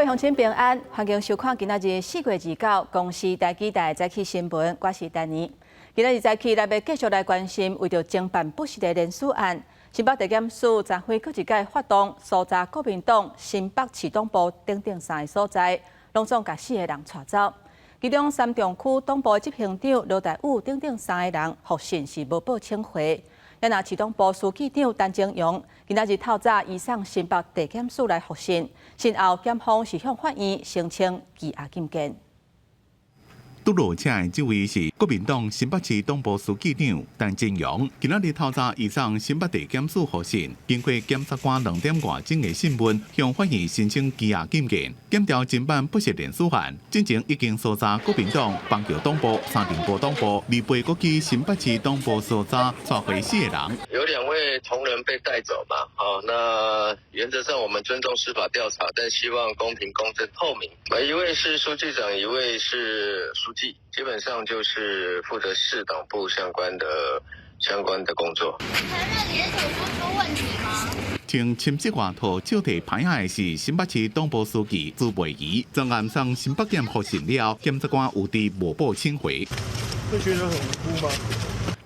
位鄉親平安，歡迎收看今仔日4月29公視台語台早起新聞，我是丹妮。今仔日早起，咱欲繼續來關心為著偵辦不實的連署案，新北地檢署昨昏閣一擺發動搜查國民黨新北市黨部等等三个所在，攏總共四个人帶走。其中三重區黨部執行長羅大宇等等三个人獲訊是無報請回。也若市黨部書記長陳正陽今仔日透早移送新北地檢署來複訊，訊後檢方是向法院申請羈押禁見。拄落車的這位是國民黨新北市黨部書記長陳正陽，今仔日透早移送新北地檢署複訊，經過檢察官2點外鐘的訊問，向法院申請羈押禁見，檢調偵辦不實連署案，進前已經搜查國民黨板橋黨部、三重埔黨部、二八國區新北市黨部搜查，帶回四个人。有兩位同仁被帶走嘛？好，那原則上我們尊重司法調查，但希望公平、公正、透明。一位是書記長，一位是書記，基本上就是負責市黨部相關的工作。承認連署書出問題嗎？穿深色外套、手提牌仔的是新北市黨部書記朱培儀，昨暗送新北檢複訊了，檢察官有佇無報請回。會覺得很無辜嗎？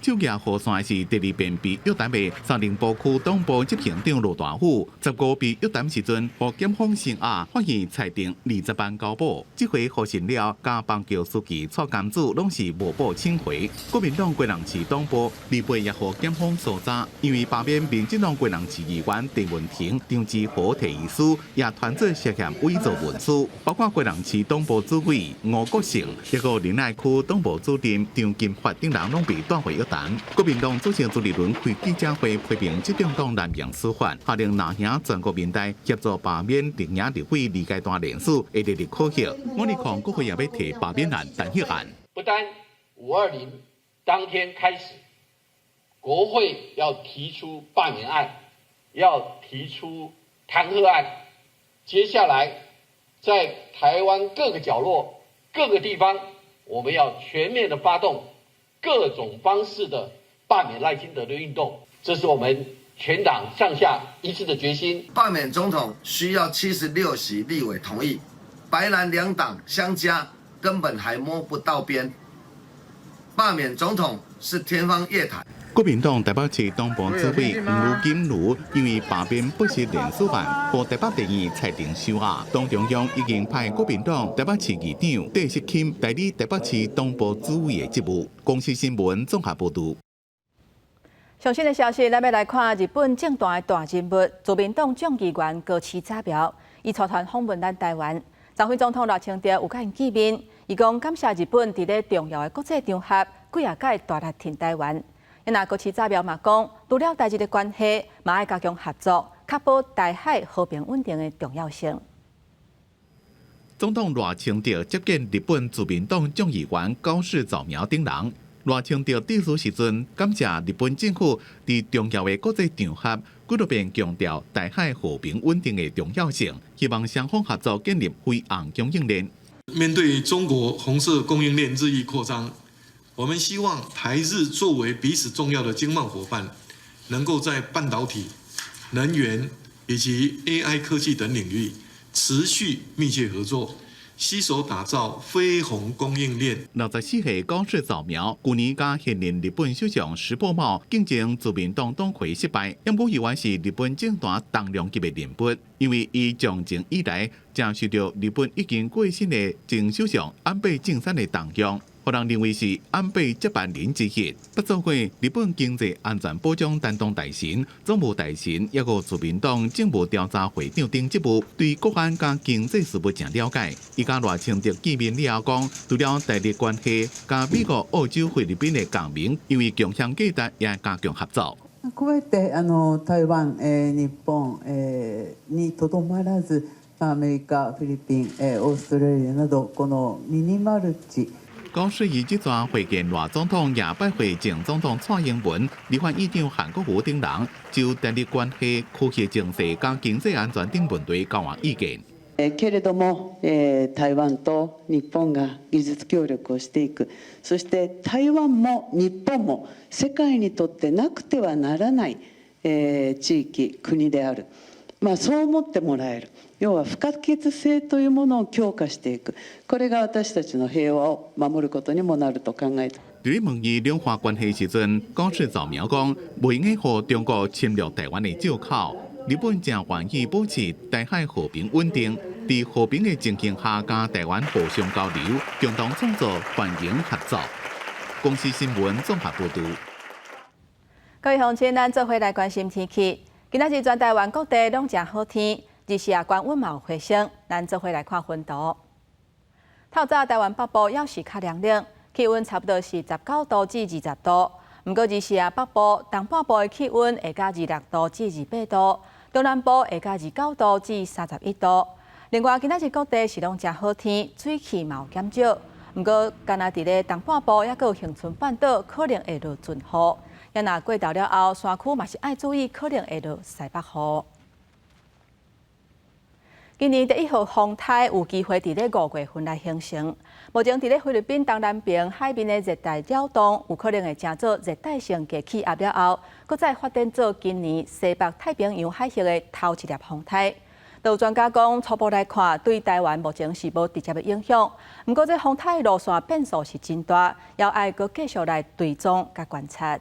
手舉雨傘的是第二遍被約談的三重埔區黨部執行長羅大富，15被約談時陣，予檢方聲押，法院裁定20萬交保。這回複訊了，佮板橋書記蔡甘子攏是無報請回。國民黨基隆市黨部禮拜也予檢方搜查，因為罷免民進黨基隆市議員鄭文婷、張志豪提議書，也傳出涉嫌偽造文書，包括基隆市黨部主委吳國成，抑閣仁愛區黨部主任張金發等人攏被帶回約談。國民黨主席朱立倫開記者會批評這兩黨濫用司法，下令若贏全國民代協助罷免立營立委二階段連署，會列入考核。我哋看國會也欲提罷免案、彈劾案。不單520當天開始，國會要提出罷免案，要提出彈劾案，接下來在台灣各個角落、各個地方，我們要全面的發動各種方式的罷免賴清德的運動，這是我們全黨上下一致的決心。罷免總統需要76席立委同意，白藍兩黨相加根本還摸不到邊。罷免總統是天方夜譚。國民黨台北市黨部主委吳金如因為罷免不實連署案，予台北地院裁定收押。黨中央已經派國民黨台北市議長戴錫欽代理台北市黨部主委的職務。公視新聞綜合報導。上新的消息，咱欲來看日本政壇的大人物，自民黨眾議員高市早苗，伊帶團訪問咱台灣。昨昏總統賴清德有佮𪜶見面，伊講感謝日本佇咧重要的國際場合，幾仔擺大力挺台灣。若高市早苗嘛講，除了台日的關係，嘛愛加強合作，確保台海和平穩定的重要性。總統賴清德接見日本自民黨眾議員高市早苗等人。賴清德致辭時陣，感謝日本政府佇重要的國際場合，幾落遍強調台海和平穩定的重要性，希望雙方合作建立飛紅供應鏈。面對中國紅色供應鏈日益擴張，我們希望台日作為彼此重要的經貿夥伴，能夠在半導體、能源以及 AI 科技等領域持續密切合作，攜手打造飛紅供應鏈。64歲高市早苗，舊年佮現任日本首相石破茂競爭自民黨黨魁失敗，毋過猶原是日本政壇重量級的人物，因為伊從政以來，誠受著日本已經過身的前首相安倍晉三的重用，予人認為是安倍接班人之一。捌做過日本經濟安全保障擔當大臣、總務大臣，抑閣自民黨政務調查會長等職務，對國安佮經濟事務誠了解。伊佮賴清德見面了後講，除了台日關係，佮美國、澳洲、菲律賓的共鳴，因為共享價值也加強合作。加えて台灣、日本にとどまらず、アメリカ、フィリピン、オーストラリアなどこのミニマルチ。高市伊這逝會見賴總統，也拜會前總統蔡英文、立法院長韓國瑜等人，就台日關係、區域情勢佮經濟安全等問題交換意見。けれども、台灣と日本が技術協力をしていく、そして台灣も日本も世界にとってなくてはならない地域、国である。まあそう思ってもらえる。要は不可欠性というものを強化していく。これが私たちの平和を守ることにもなると考えて。佇咧問伊兩岸關係時陣，高市早苗講，袂用予中國侵略台灣的藉口。日本誠願意保持台海和平穩定，佇和平的情形下，佮台灣互相交流，共同創造繁榮合作。公視新聞綜合報導。各位鄉親，咱做伙來關心天氣。今仔日全台灣各地攏誠好天，日時啊，高溫嘛有回升。咱做伙來看溫度。透早台灣北部猶是較涼冷，氣溫差不多是19度至20度。毋過日時啊，北部、東半部的氣溫會到26度至28度，中南部會到29度至31度。另外，今仔日各地是攏誠好天，水汽嘛有減少。毋過，干焦佇咧東半部猶閣有恆春半島可能會落陣雨。啊若過晝了後，山區嘛是愛注意，可能會落西北雨。今年第一號風颱有機會佇咧5月份來形成。目前佇咧菲律賓東南邊海面的熱帶擾動，有可能會成做熱帶性低氣壓了後，閣再發展做今年西北太平洋海域的頭一粒風颱。有專家講，初步來看，對台灣目前是無直接的影響。毋過，這風颱路線變數是真大，猶愛閣繼續來追蹤佮觀察。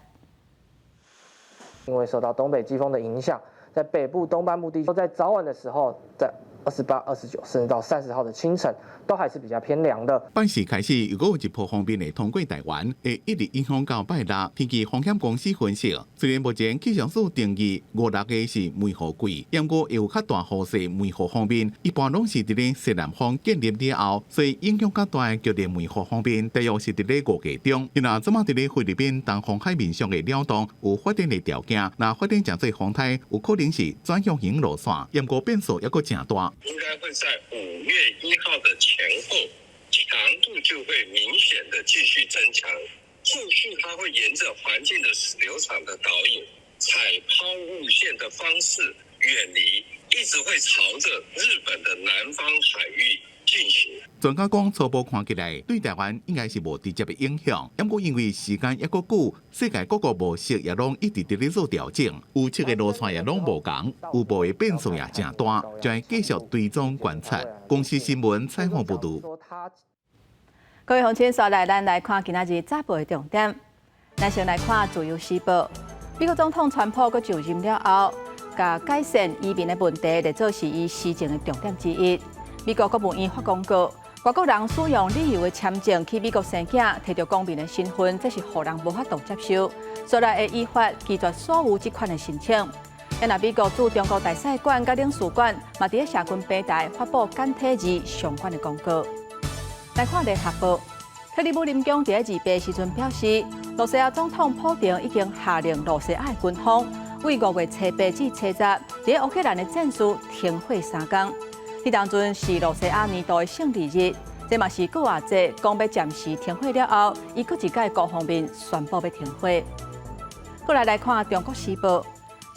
因為受到東北季風的影響，在北部東半部地區，在早晚的時候，在28、29，甚至到30號的清晨，都還是比較偏涼的。拜四開始，如果有一波鋒面會通過台灣，會一直影響到拜六。天氣風險公司分析，雖然目前氣象署定義五六月是梅雨季，毋過會有較大雨勢梅雨鋒面，一般攏是佇咧西南風建立了後，所以影響較大的強烈梅雨鋒面，大約是佇咧5月中。若這馬佇咧菲律賓東方海面上的擾動有發展的條件，若發展成做風颱，有可能是轉向型路線，毋過變數猶閣誠大。應該會在5月1號的前後，強度就會明顯的繼續增強。後續它會沿着環境的流場的導引，採拋物線的方式遠離，一直會朝着日本的南方海域進行。專家講，初步看起來對台灣應該是無直接的影響，毋過因為時間猶閣久，世界各國模式也攏一直佇咧做調整，預測的路線也攏無仝，有部的變數也誠大，將會繼續追蹤觀察。公視新聞採訪報導。各位鄉親，紲來咱來看今仔日早報的重點。咱先來看《自由時報》，美國總統川普閣就任了後，共改善移民的問題，列做是伊施政的重點之一。美國國務院發公告，外國人使用旅遊的簽證去美國生囝，提著公民的身份，這是予人無法度接受，所以會依法拒絕所有這款的申請。若美國駐中國大使館佮領事館，嘛佇咧社群平台發布簡體字相關的公告。來看聯合報，克里姆林宮佇咧28時陣表示，羅西亞總統普丁已經下令羅西亞的軍方，為5月初8至初10，佇咧烏克蘭的戰事停火3工。彼當陣是羅西亞年度的勝利日，這嘛是閣偌濟講欲暫時停火了後，伊閣一擺單方面宣布欲停火。過來來看《中國時報》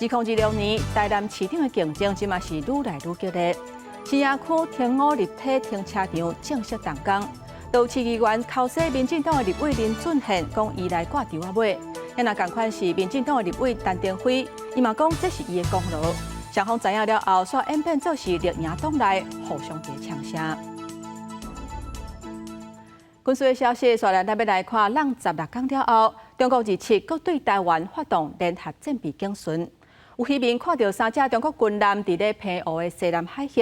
，2026年台南市長的競爭，這嘛是愈來愈激烈。新營區天五立體停車場正式動工，都市議員口說民進黨的立委林俊憲講伊來掛柱仔尾，若仝款是民進黨的立委陳亭妃，伊嘛講這是伊的功勞。雙方知影了後，煞演變做是綠營黨內互相佇嗆聲。軍事的消息，紲來咱欲來看，挵16工了後，中國27閣對台灣發動聯合戰備警巡。有漁民看著三隻中國軍艦佇咧澎湖的西南海域，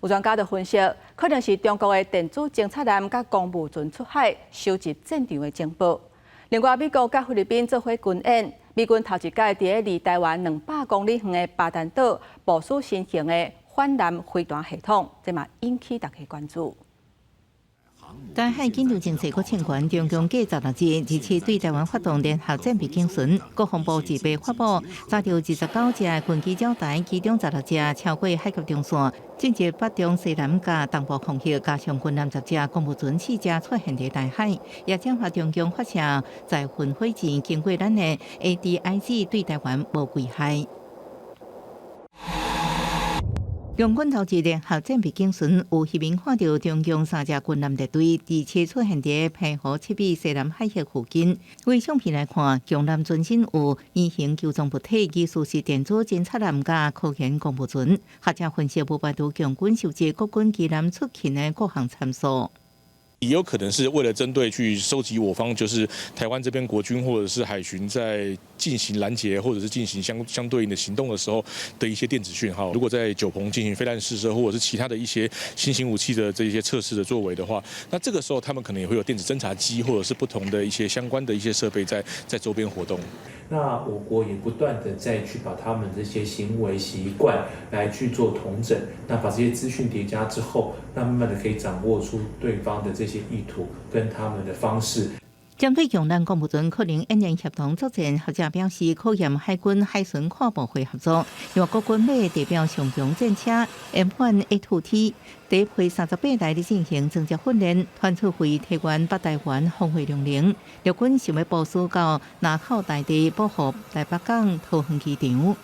有專家就分析，可能是中國的電子偵察艦佮公務船出海收集戰場的情報。另外，美國佮菲律賓做伙軍演，美軍頭一擺佇咧離台灣200公里遠的巴丹島部署新型的反艦飛彈系統，這嘛引起大家關注。台海緊張情勢閣升懸，中共過16日27對台灣發動聯合戰備警巡，國防部28發布查著29隻軍機繞台，其中16隻超過海峽中線，進入北中西南佮東部空域，加上軍艦10隻、公務船4隻出現佇台海，也證實中共發射載汛火箭經過咱的 ADIZ 對台灣無危害。共軍頭一聯合戰備警巡有漁民看著中共三隻軍艦列隊佇車出現佇澎湖七尾西南海域附近。對相片來看，共艦船身有圓形球狀物體，疑似是電子偵察艦佮科研公務船。學者分析，無排除共軍收集國軍機艦出勤的各項參數。也有可能是為了針對去收集我方，就是台灣這邊國軍或者是海巡在進行攔截或者是進行相對應的行動的時候的一些電子訊號。如果在九鵬進行飛彈試射或者是其他的一些新型武器的這些測試的作為的話，那這個時候他們可能也會有電子偵察機或者是不同的一些相關的一些設備在周邊活動。那我國也不斷的再去把他們這些行為習慣來去做統整，那把這些資訊疊加之後，那慢慢的可以掌握出對方的這些意圖跟他們的方式。針對共艦公務船可能演練協同作戰，學者表示，考驗海軍海巡跨部會合作，因為國軍欲地表上強戰車 M1A2T，搭配38台咧進行裝甲訓練，傳出會提懸北台灣防衛量能。陸軍想欲部署到林口大地保護台北港桃園機場。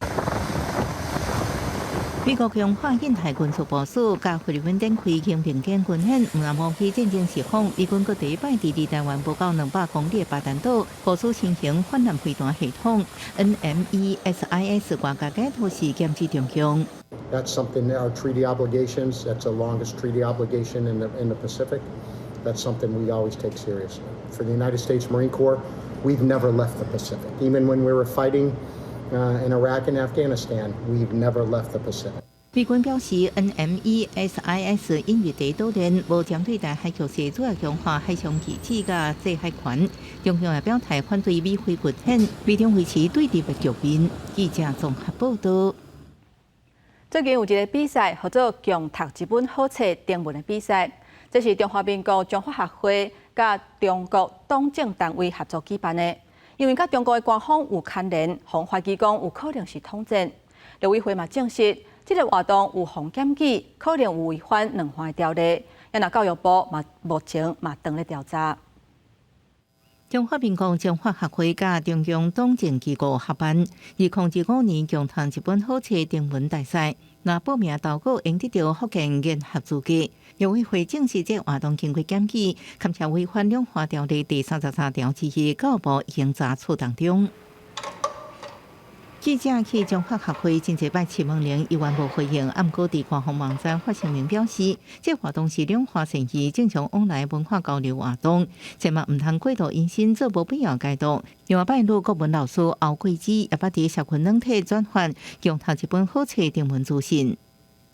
美國強化印太軍事部署，佮菲律賓展開肩並肩軍演，毋但模擬戰爭時況，美軍閣第一擺佇離台灣無夠200公里的巴丹島部署新型反艦飛彈系統 NMESIS，外界解讀是劍指中共。 That's something our treaty obligations. That's the longest treaty obligation in the Pacific. That's something we always take seriously. For the United States Marine Corps, we've never left the Pacific. Even when we were fighting in Iraq and Afghanistan, we've never left the Pacific. 美軍表示，NMESIS 引入第島鏈，無針對台海局勢，主要強化海上機制佮制海權。中共也表態反對美菲軍演，美中維持對立的局面。記者綜合報道。最近有一个比賽，號做共讀一本好冊徵文的比賽，這是中華民國中華學會佮中國黨政單位合作舉辦的。因為佮中國的官方有牽連，予懷疑講有可能是統戰。陸委會嘛證實，這个活動有予檢舉，可能有違反兩岸的條例。也若教育部嘛目前嘛正咧調查。中華民國中華學會佮中共黨政機構合辦，2025年共讀一本好冊徵文大賽，若報名投稿，會得著福建研學資格。陸委會證實，這活動經過檢舉，堪稱違反兩岸條例第33條之一，教育部已經查處當中。記者去中華學會真濟擺敲門鈴，猶原無回應。啊，毋過佇官方網站發聲明表示，這活動是兩岸善意正常往來文化交流活動，千萬毋通過度引申做無必要解讀。另外，拜六國文老師歐桂芝也捌佇社群軟體轉發共讀一本好冊徵文資訊。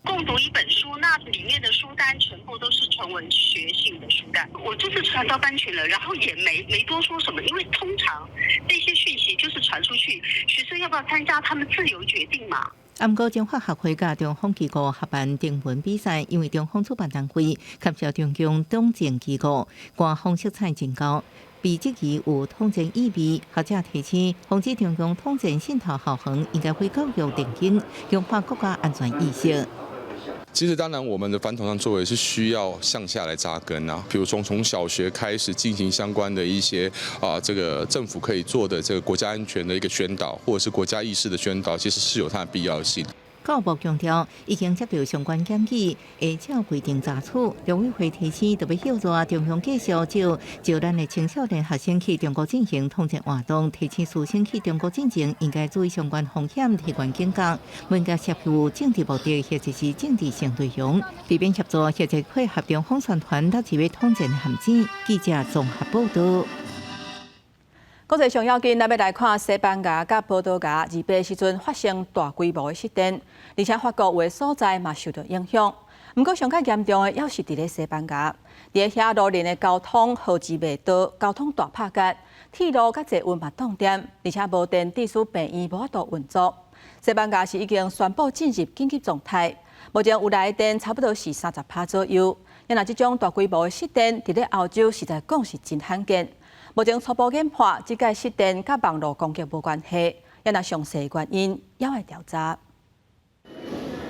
共讀一本書，那裡面的書單全部都是純文學性的書單。我就是傳到班群了，然後也沒多說什麼，因為通常這些訊息就是傳出去，學生要不要參加，他們自由決定嘛。啊，毋過中華學會佮中方機構合辦徵文比賽，因為中方主辦單位牽涉中共黨政機構，官方色彩真高，被質疑有統戰意味。學者提醒，防止中共統戰滲透校園，應該回教育定根，強化國家安全意識。其實當然，我們的反統戰作為是需要向下來扎根啊，比如說從小學開始進行相關的一些啊，這個政府可以做的這個國家安全的一個宣導，或者是國家意識的宣導，其實是有它的必要性。教育部強調，已經接到相關檢舉，會照規定查處。陸委會提醒，特別協助中共繼續招招咱的青少年學生去中國進行統戰活動，提醒師生去中國進前應該注意相關風險，提懸警覺，毋應該攝入政治目的或者是政治性內容，避免協助或者配合中方宣傳導入統戰陷阱。記者綜合報道。國際上要緊，咱欲來看西班牙佮葡萄牙28時陣發生大規模的失電，而且法國有的所在嘛受著影響。毋過上較嚴重的，猶是佇咧西班牙，佇咧遐路連的交通號誌袂到，交通大拍結，鐵路佮捷運嘛斷電，而且無電，致使病院無法度運作。西班牙是已經宣布進入緊急狀態，目前有來電差不多是30趴左右。也若這種大規模的失電，佇咧歐洲實在講是真罕見。目前初步研判，這擺失電佮網路攻擊無關係，也若詳細原因猶愛調查。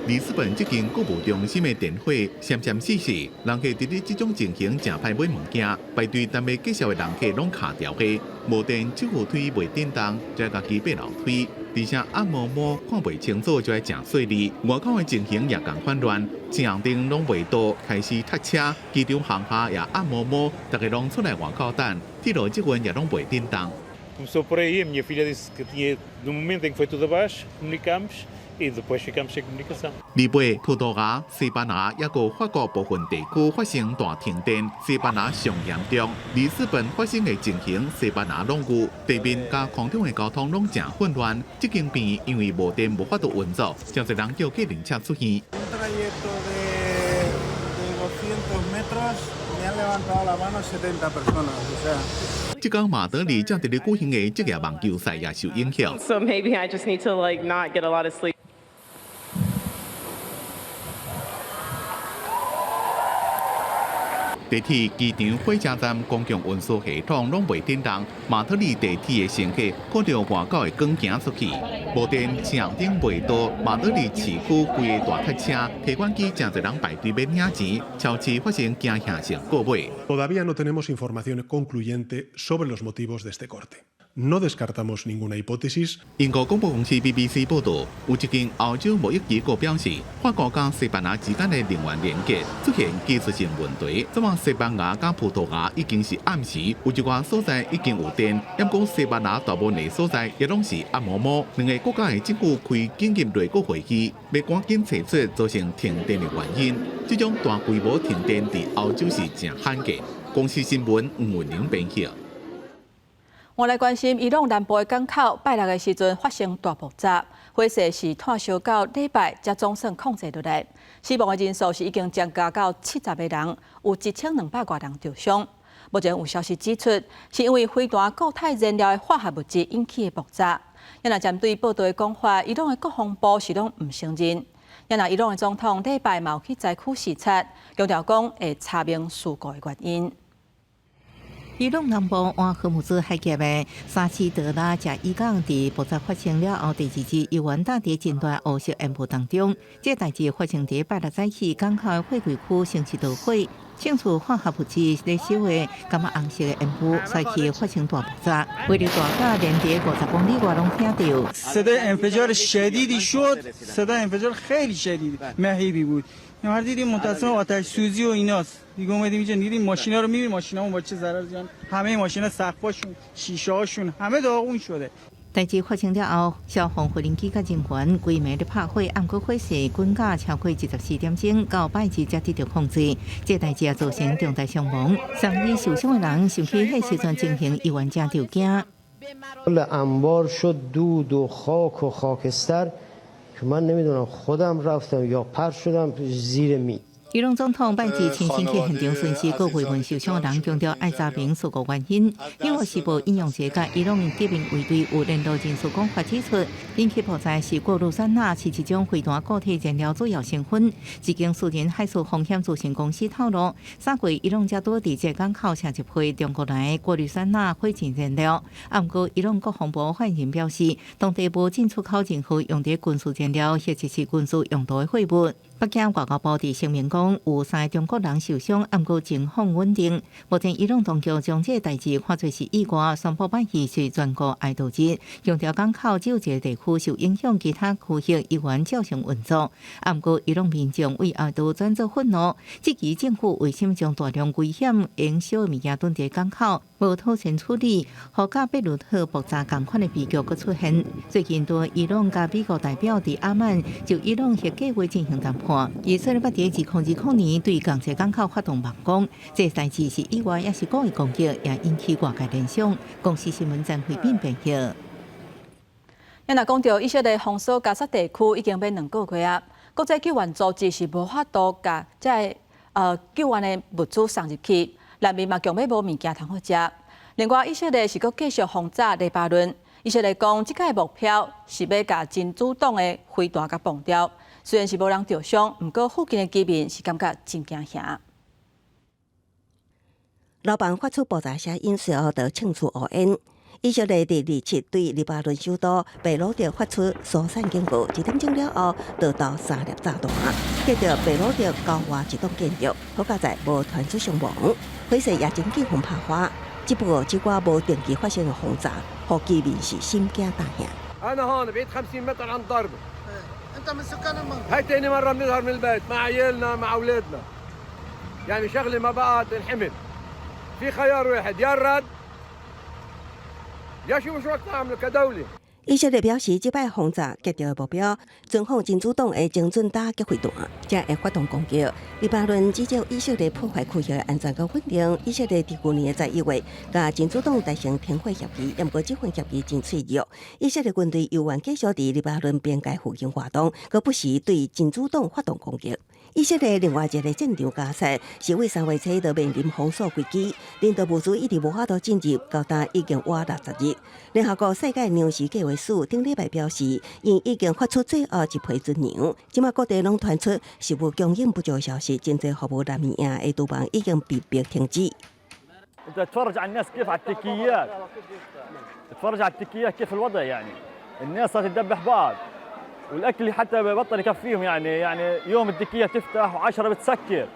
里斯本這間購物中心的電火閃閃爍爍，人客佇咧這種情形誠歹買物件，排隊等欲結帳的人客攏跤牢去，無電手扶梯袂振動，才家己爬樓梯。而且暗暛暛看袂清楚，就愛誠細膩。外口的情形也仝款亂，青紅燈攏袂到，開始塞車，機場航廈也暗暛暛，逐家攏出來外口等，鐵路捷運也攏袂振動。 Começou por aí, a minha filha disse que tinha, no momento em que foi tudo abaixo, comunicámos e depois ficámos sem comunicação. 禮拜，葡萄牙、西班牙抑閣法國部分地區發生大停電，西班牙上嚴重。里斯本發生的情形，西班牙攏有，地面佮空中的交通攏誠混亂。這間病院因為無電無法度運作，誠濟人叫計程車出院。 Un trayecto de 200 metros me han levantado la mano 70 personas, o sea. 這工馬德里正佇咧舉行的職業網球賽也受影響。 So maybe I just need to like not get a lot of sleep. 地鐵、機場、火車站、公共運輸系統攏袂振動。馬德里地鐵的乘客看著外口的光行出去，無電、青紅燈袂到，馬德里市區規个大塞車，提款機誠濟人排隊欲領錢，超市發生驚嚇性購買。 Todavía no tenemos información concluyente sobre los motivos de este corte. No descartamos ninguna hipótesis. 英國廣播公司 BBC 報導，有一間歐洲貿易機構表示，法國佮西班牙之間的能源連結出現技術性問題。這馬西班牙佮葡萄牙已經是暗時，有一寡所在已經有電，毋過西班牙大部分的所在也攏是暗暛暛。兩个國家的政府開緊急內閣會議，欲趕緊揣出造成停電的原因。這種大規模停電佇歐洲是誠罕見。公視新聞吳文玲編輯。我來關心伊朗南部的港口，拜六的時陣發生大爆炸，火勢是湠燒到禮拜才總算控制落來。死亡的人數是已經增加到70個人，有1200外人著傷。目前有消息指出，是因為飛彈固態燃料的化學物質引起的爆炸。也若針對報道的講法，伊朗的國防部是攏毋承認。也若伊朗的總統禮拜嘛有去災區視察，強調講會查明事故的原因。伊朗南部灣荷姆茲海峽的沙奇德拉賈伊港，佇爆炸發生了後，第二日猶原罩佇真大烏色煙霧當中。這代誌發生佇拜六早起，港口的貨櫃區先是著火，清除化學物質咧燒的，感覺紅色的煙霧，隨去發生大爆炸，威力大甲連佇50公里外攏聽著。 صدای انفجار شدیدی شد صدای انفجار خیلی شدید مهیبی بود ما دیدیم متاسفانه آتش سوزی و ایناست دیگه اومدیم اینجا دیدیم ماشینا رو میبینیم ماشینامون با چه ضرر زیان همه ماشینا سقفاشون شیشه هاشون همه داغون شده 代誌發生了後，消防無人機佮人員規暝咧拍火，毋過火勢滾到超過24點鐘，到拜日才得著控制。這代誌也造成重大傷亡，送醫受傷的人想起彼時陣情形，猶原誠著驚。 انبار شد دود و خاک و خاکستر که من نمیدونم خودم رفتم یا پرت شدم زیر می 伊朗總統拜日親身去現場巡視，閣慰問受傷的人，強調愛查明事故原因。紐約時報引用一個佮伊朗革命衛隊有聯絡人士講法指出，引起爆炸是過氯酸鈉是一種飛彈固體燃料主要成分。一間私人海事風險諮詢公司透露，上月伊朗才拄佇這港口卸一批中國來的過氯酸鈉火箭燃料。啊，毋過伊朗國防部發言人表示，當地無進出口任何用佇軍事燃料或者是軍事用途的貨物。北京外交部佇聲明講，有三個中國人受傷，毋過情況穩定。目前伊朗當局將這个代誌看做是意外，宣布拜二是全國哀悼日，強調港口只有一个地區受影響，其他區域依然照常運作。啊，毋過伊朗民眾為哀悼轉做憤怒，質疑政府為啥物將大量危險燃燒的物件囤佇港口，無妥善處理，予佮貝魯特爆炸仝款的悲劇閣出現。最近，對伊朗佮美國代表佇阿曼就伊朗核計劃進行談判。以色列捌佇2020年對仝一个港口發動猛攻，這代誌是意外抑是故意攻擊，也引起外界聯想。公視新聞陳慧敏編譯。咱若講著以色列封鎖加薩地區已經欲2個月啊，國際救援組織是無法度共這个救援的物資送入去，難民嘛強欲無物件通好食。另外，以色列是閣繼續轟炸黎巴嫩。以色列講，這擺的目標是欲共真主黨的飛彈共磅掉。雖然是無人著傷，毋過附近的居民是感覺真驚嚇。樓房發出爆炸聲音，隨後就衝出烏煙。以色列佇27對黎巴嫩首都貝魯特發出疏散警告，1點鐘了後，就投三粒炸彈，擊著貝魯特郊外一棟建築，好佳哉無傳出傷亡，火勢也真緊予拍花。只不過這寡無定期發生的轟炸，予居民是心驚膽嚇。أنا هون بعيد 50 متر عن الضربة. أنت من سكان المنطقة؟ هاي ثاني مرة بنظهر من البيت مع عيالنا مع أولادنا. يعني شغلة ما بقى تنحمل. في خيار واحد، يا الرد يا شو شو نعملوا كدولة. 以色列表示，這擺轟炸達到的目標，存放真主黨的精準打擊飛彈，才會發動攻擊。黎巴嫩指責以色列破壞區域安全佮穩定。以色列佇舊年11月，佮真主黨達成停火協議，毋過這份協議真脆弱。以色列軍隊猶原繼續佇黎巴嫩邊界附近活動，閣不時對真主黨發動攻擊。以色列另外一个戰場加薩，是對3月初就面臨封鎖危機，人道物資一直無法度進入，到今已經倚60日。聯合國世界糧食計畫署頂禮拜表示，𪜶已經發出最後一批軍糧，這馬各地攏傳出食物供應不足的消息，真濟服務難民營的廚房已經被迫停止。 انت تتفرج على الناس كيف على التكيات، تتفرج على التكيات كيف الوضع، يعني الناس صارت تدبح بعض والاكل حتى بطل يكفيهم. يعني يوم التكيه تفتح وعشرة بتسكر،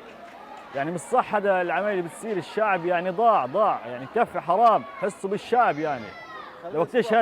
يعني مش صح هذا العمل اللي بتصير. الشعب يعني ضاع ضاع، يعني كفي حرام، حسوا بالشعب. يعني لو وقتيش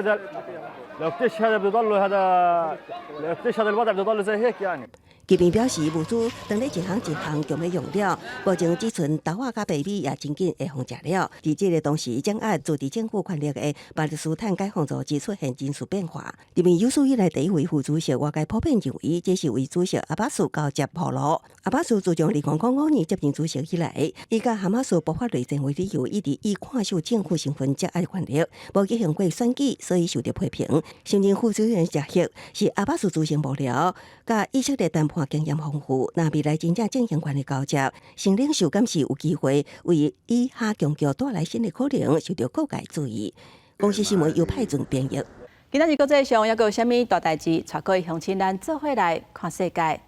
هذا بده يضلوا هذا، لو وقتيش هذا الوضع بده يضل زي هيك يعني. 居民表示，物資當咧一項一項強欲用了，目前只剩豆仔佮白米也真緊會予食了。佇這个同時，掌握自治政府權力的巴勒斯坦解放組織出現人事變化，任命有史以來第一位副主席。外界普遍認為，這是為主席阿巴斯交接鋪路。阿巴斯自從2005年接任主席以來，以佮哈馬斯爆發內戰為理由，一直以看守政府身份掌握權力，無舉行過選舉，所以受到批評。新任副主席賈赫是阿巴斯資深幕僚，佮以色列談判經驗豐富，若未來真正進行權力交接，新領袖敢是有機會為以哈僵局帶來新的可能，受到各界注意。公視新聞由派准編譯。今仔日國際上猶閣有啥物大代誌？帶各位鄉親咱做伙來看世界。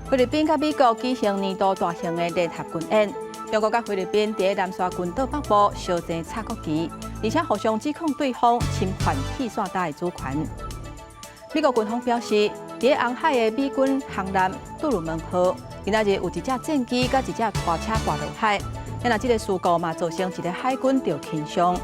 菲律賓佮美國舉行年度大型的聯合軍演，中國佮菲律賓佇南沙群島北部相爭插國旗，而且互相指控對方侵犯鐵線礁的主權。美國軍方表示，佇紅海的美軍航艦杜魯門號，今仔日有一隻戰機佮一隻拖車掛落海，若這个事故嘛造成一个海軍著輕傷。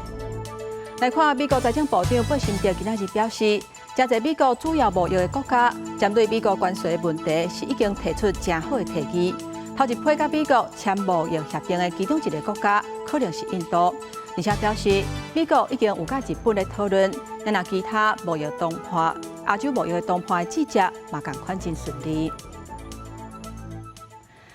來看美國財政部長貝森特今仔日表示，誠濟美國主要貿易的國家針對美國關稅的問題是已經提出誠好的提議。頭一批佮美國簽貿易協定的其中一个國家可能是印度，而且表示美國已經有佮日本咧討論，若其他貿易談判、亞洲貿易的談判的進展嘛仝款真順利。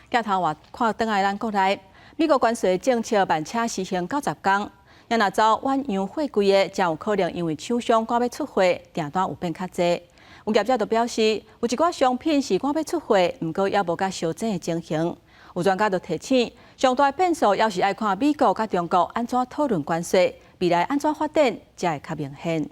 鏡頭換看轉來咱國內，美國關稅政策慢車實行90天，若走遠洋貨櫃的，誠有可能因為廠商趕欲出貨，訂單有變較濟。有業者就表示，有一寡商品是趕欲出貨，毋過猶無佮相爭的情形。有專家就提醒，上大變數猶是愛看美國佮中國按怎討論關稅，未來按怎發展才會較明顯。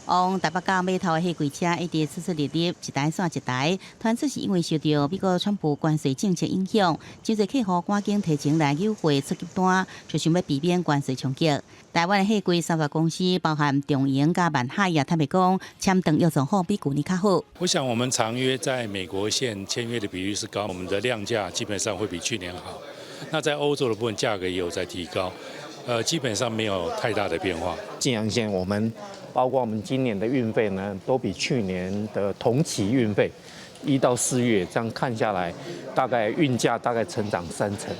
往台北港碼頭的貨櫃車一直出出入入，一台煞一台。傳出是因為受到美國川普關稅政策影響，真濟客戶趕緊提前來郵貨出急單，就想欲避免關稅衝擊。台灣的貨櫃三大公司，包含長榮佮萬海，也坦白講，簽訂約狀況比舊年較好。我想我們長約在美國線簽約的比率是高，我們的量價基本上會比去年好。那在歐洲的部分價格也有在提高，基本上沒有太大的變化。近洋線我們包括我們今年的運費呢，都比去年的同期運費1到4月這樣看下來，大概運價大概成長3成，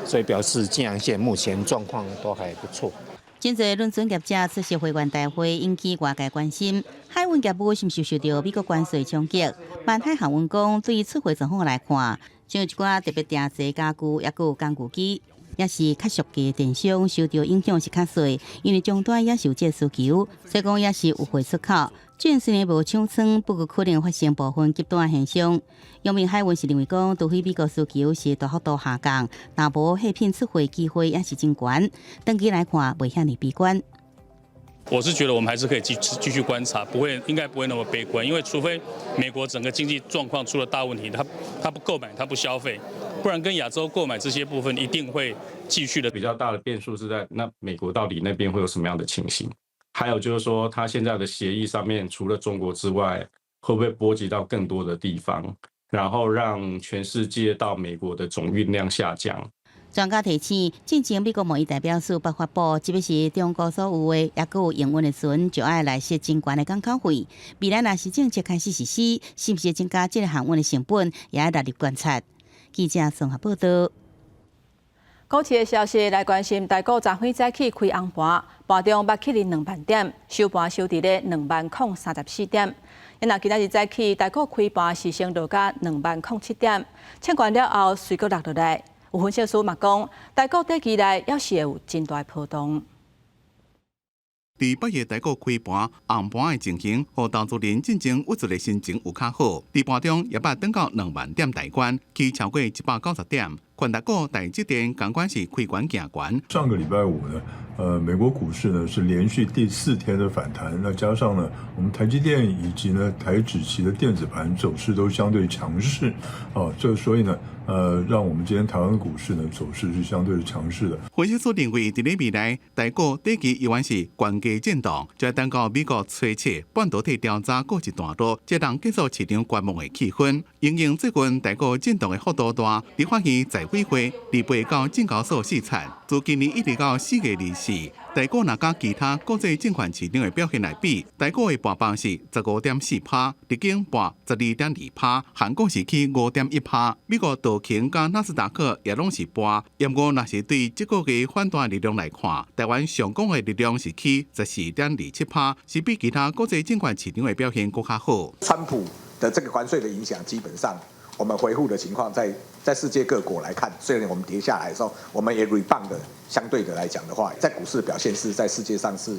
所以表示近洋線目前狀況都還不錯。真濟輪船業者出席會員大會，引起外界關心。海運業務是毋是受到美國關稅衝擊？萬海航運講，對出貨狀況來看，像一寡特別訂製家具，抑閣有工具機，也是較俗價電商受到影響是較細，因為終端也是有這個需求，所以講也是有貨出口。雖然無搶倉，不過可能發生部分急單現象。陽明海運是認為講，除非美國需求是大幅度下降，若無貨品出貨機會也是真懸。長期來看，袂遐爾悲觀。我是覺得我們還是可以繼續觀察，不會應該不會那麼悲觀，因為除非美國整個經濟狀況出了大問題，他不購買，他不消費，不然跟亞洲購買這些部分一定會繼續的。比較大的變數是在那美國到底那邊會有什麼樣的情形？還有就是說，他現在的協議上面除了中國之外，會不會波及到更多的地方，然後讓全世界到美國的總運量下降？專家提醒，進前美國貿易代表處捌發布，這欲是中國所有的猶閣有營運的船，就愛來設真懸的港口費。未來若是政策開始實施，是毋是增加這个航運的成本，也愛納入觀察。記者綜合報道。股市的消息來關心，台股昨昏早起開紅盤，盤中捌起2萬點，收盤收佇咧20,034點。若今仔日早起，台股開盤是先落甲20,007點，衝懸了後隨閣落落來。有分析師嘛講，台股短期內猶是會有真大波動。佇8月台股開盤紅盤的情形，予投資人進前鬱卒的心情有較好。佇盤中也捌轉到2萬點大關，起超過190點。權值股台積電仝款是開懸行懸。上個禮拜五呢，美國股市呢是連續第四天的反彈，那加上呢，我們台積電以及呢台指期的電子盤走勢都相對強勢，哦，這所以呢，讓我們今天台灣的股市呢走勢是相對強勢的。分析師認為，佇咧未來，台股短期依然是懸低震盪，就等到美國初期半導體調查告一段落，才能結束市場觀望的氣氛。因應最近台股震盪的幅度大，立法院財委會28到證交所視察，自今年一直到4月24，台股若佮其他國際證券市場的表現來比，台股的跋幅是15.4趴，日經跋12.2趴，韓股是起5.1趴，美國道瓊佮納斯達克也攏是跋。毋過若是對這個月反彈力量來看，台灣上港的力量是起14.27趴，是比其他國際證券市場的表現閣較好。川普的這個關稅的影響，基本上我們回復的情況在世界各國來看，雖然我們跌下來的時候，我們也 rebound 的，相對的來講的話，在股市表現是在世界上是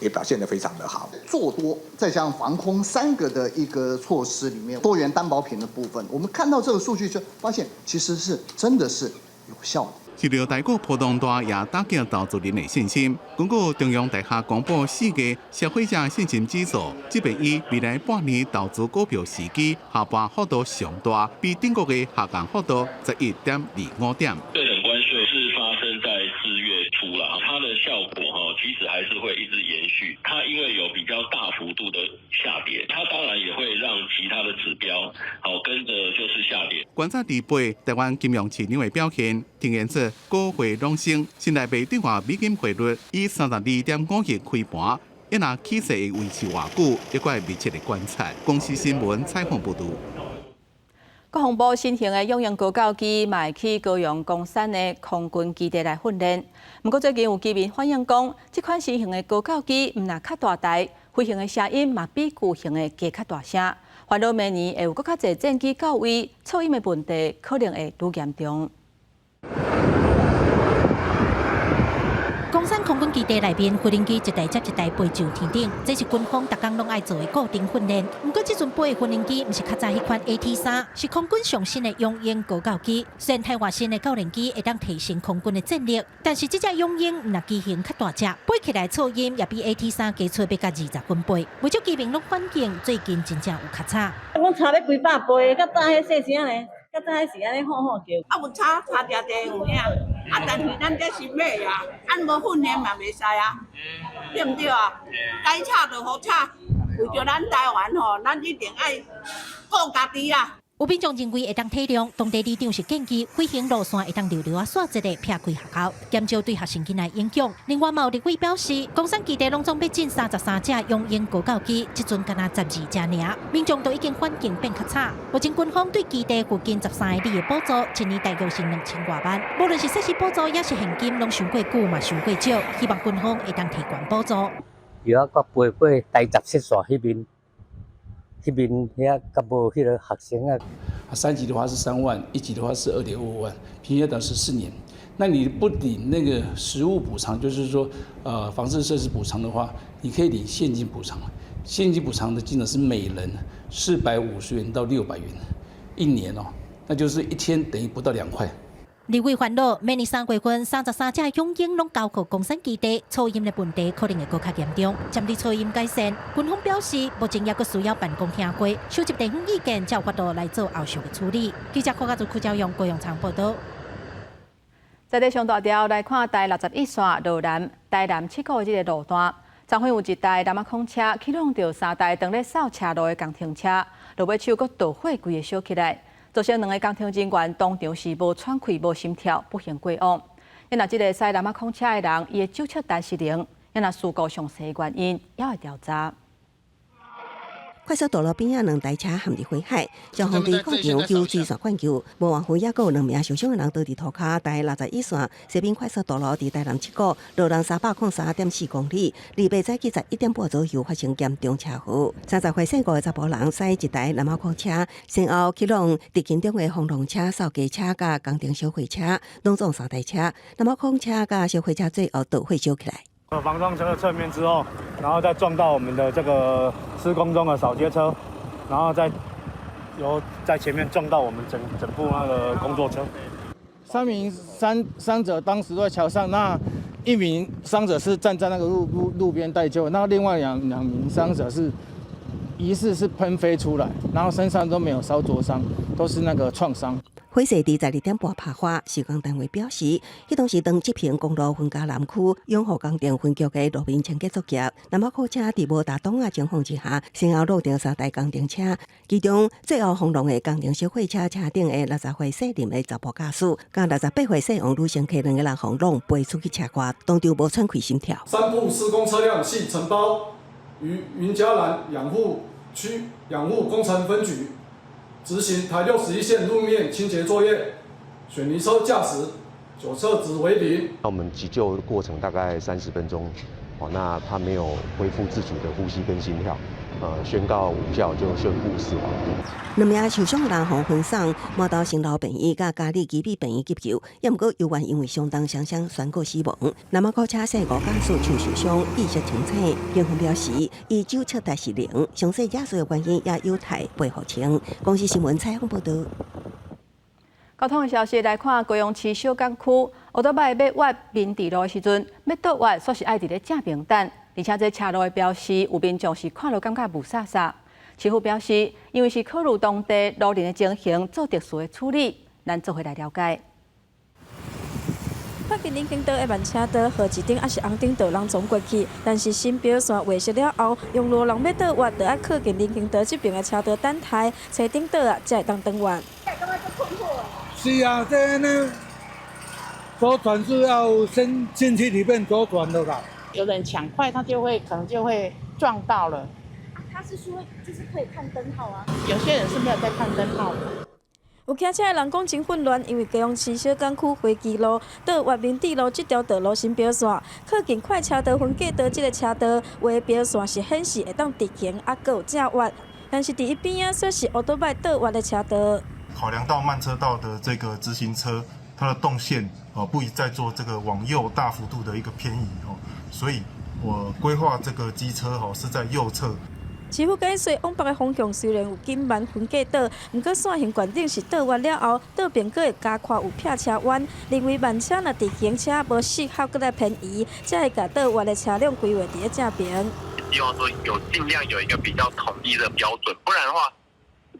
也表現得非常的好。做多再加上防空三個的一個措施裡面，多元擔保品的部分，我們看到這個數據就發現，其實是真的是有效的。受著台股波動大，也打擊投資人的信心。根據中央大學公布4月消費者信心指數，這遍以未來半年投資股票時機下跋幅度上大，比頂個月下降幅度11.25點。對等關稅是發生在4月初了，它的效果哈，其實還是會一直延續。它因為有比較大幅度的下跌，它當然也會讓其他的指標好跟着就是下跌。觀察禮拜台灣金融市場的表現，呈現出股匯攏升，新台幣兌換美金匯率以32.51開盤，一若起勢會維持偌久，猶閣會密切的觀察。公視新聞採訪報導。國防部新型的雄鷹高教機嘛會去高雄岡山的空軍基地來訓練。毋過最近有居民反映講，這款新型的高教機毋但較大台，飛行的聲音嘛比舊型的閣較大聲。煩惱明年會有閣較濟戰機到位，噪音的問題可能會愈嚴重。岡山空軍基地內面，飛行機一台接一台飛上天頂，這是軍方逐工攏愛做的固定訓練。毋過，這陣飛的飛行機毋是較早彼款 AT-3，是空軍上新的雄鷹高教機。雖然台灣新的教練機會當提升空軍的戰力，但是這隻雄鷹毋但機型較大隻，飛起來噪音也比 AT-3加出欲甲20分貝。不少居民攏反映，最近真正有較吵。講差欲幾百倍，較早彼細聲呢，較早彼是按呢吼吼叫。啊，有吵吵定定有影。啊，但是咱這是買啊，按無訓練嘛袂使啊，對毋對啊？該吵就予吵，為著咱台灣吼，咱一定愛顧家己啊。有民眾認為會當體諒，當地里長是建議飛行路線會當留留仔煞一下，撇開學校，減少對學生囡仔影響。另外，嘛有立委表示，岡山基地攏總欲進33隻雄鷹高教機，這陣敢若12隻爾，民眾都已經環境變較差。目前軍方對基地附近13里的補助，一年大約是2000外萬。無論是設施補助，抑是現金，攏傷過久嘛，傷過少。希望軍方會當提懸補助。又啊，閣飛過台十七線彼邊。彼邊遐閣無彼个學生啊。三級的話是3萬，一級的話是2.25萬，平均等14年。那你不領那個實物補償，就是說，房子設施補償的話，你可以領現金補償。現金補償的金額是每人450元到600元，一年哦，那就是一天等於不到2塊。立委煩惱，明年3月份33隻雄鷹攏交予岡山基地，噪音的問題可能會閣較嚴重。針對噪音改善，軍方表示，目前猶閣需要辦公聽會，收集地方意見，才有法度來做後續的處理。記者柯家族區教用高永昌報道。在這上大條來看，台61線羅南台南七股的這个路段，昨昏有一台南仔礦車去挵著三台當咧掃車路的工程車，落尾手閣導火規个燒起來。造成兩个工程人員當場是無喘氣、無心跳，不幸過往。若這个駛南亞礦車的人，伊的酒測值是零，若事故詳細原因猶會調查。快速道路邊仔兩台車陷入火海，消防隊到場救水線灌救，無偌遠猶閣有兩名受傷的人倒佇塗跤。台61線西濱快速道路佇台南七股羅東303.4公里，28早起11點半左右發生嚴重車禍。30歲姓顧的查埔人駛一台南亞礦車，先後去挵直行中的風浪車、掃街車佮工程小貨車，攏總三台車。南亞礦車佮小貨車最後導火燒起來。防撞車的側面之後，然後再撞到我們的這個施工中的掃街車，然後再由在前面撞到我們整整部那個工作車。三名傷者當時都在橋上，那一名傷者是站在那個路邊待救，那另外兩名傷者是疑似是噴飛出來，然後身上都沒有燒灼傷，都是那個創傷。火勢佇12點半爆發，施工單位表示，彼當時當執行公路雲嘉南區養護工程分局的路面清潔作業，南亞貨車佇無踏擋仔情況之下，先後挵著三台工程車，其中最後轟隆的工程小貨車車頂的60歲姓林的查埔駕駛，佮68歲姓王女乘客兩个人予挵飛出去車外，當場無喘氣心跳。三部施工車輛係承包於雲嘉南養護區養護工程分局。執行台61線路面清潔作業，水泥車駕駛酒測值為零。那我們急救的過程大概30分鐘，哦，那他沒有恢復自主的呼吸跟心跳，宣告無效就宣布死亡。兩名受傷的人予分送麻豆新樓病院佮嘉里基比病院急救，猶毋過猶原因為相當雙雙宣告死亡。南亞貨車姓吳駕駛手受傷，意識清醒。警方表示，伊酒測值是零，詳細肇事的原因也有待調查。公視新聞採訪報導。交通的消息來看，高雄市小港區，歐多擺欲越民治路的時陣，欲倒越，煞是愛佇咧正邊等，而且這車路的標示，有民眾是看了感覺霧煞煞。市府表示，因為是考慮當地路人的情形，做特殊的處理，咱做伙來了解。靠近人行道的慢車道，號誌燈抑是紅燈就攏總過去。但是新標線畫設了後，用路人欲倒越，就愛靠近人行道這邊的車道等待，車燈倒啊，才會當轉彎。是啊，這呢左轉是要先進去裡面左轉的啦。有人搶快，他就會可能就會撞到了。他是說就是可以看燈號啊。有些人是沒有在看燈號的。有騎車的人講真混亂，因為高雄市小港區花旗路到越民治路這條道路新標線，靠近快車道分隔道這个車道畫標線是顯示會當直行，猶閣有正越，但是佇伊邊仔煞是歐多擺倒越的車道。考量到慢車道的這個直行車，它的動線哦不宜再做這個往右大幅度的一個偏移哦，所以我規劃這個機車哦是在右側。市府解釋，往北的方向雖然有緊慢分隔島，毋過線型決定是倒彎了後，倒邊閣會加寬有撇車彎，認為慢車若直行車無適合閣來偏移，才會共倒彎的車輛規劃佇咧正邊。希望說有盡量有一個比較統一的標準，不然的話，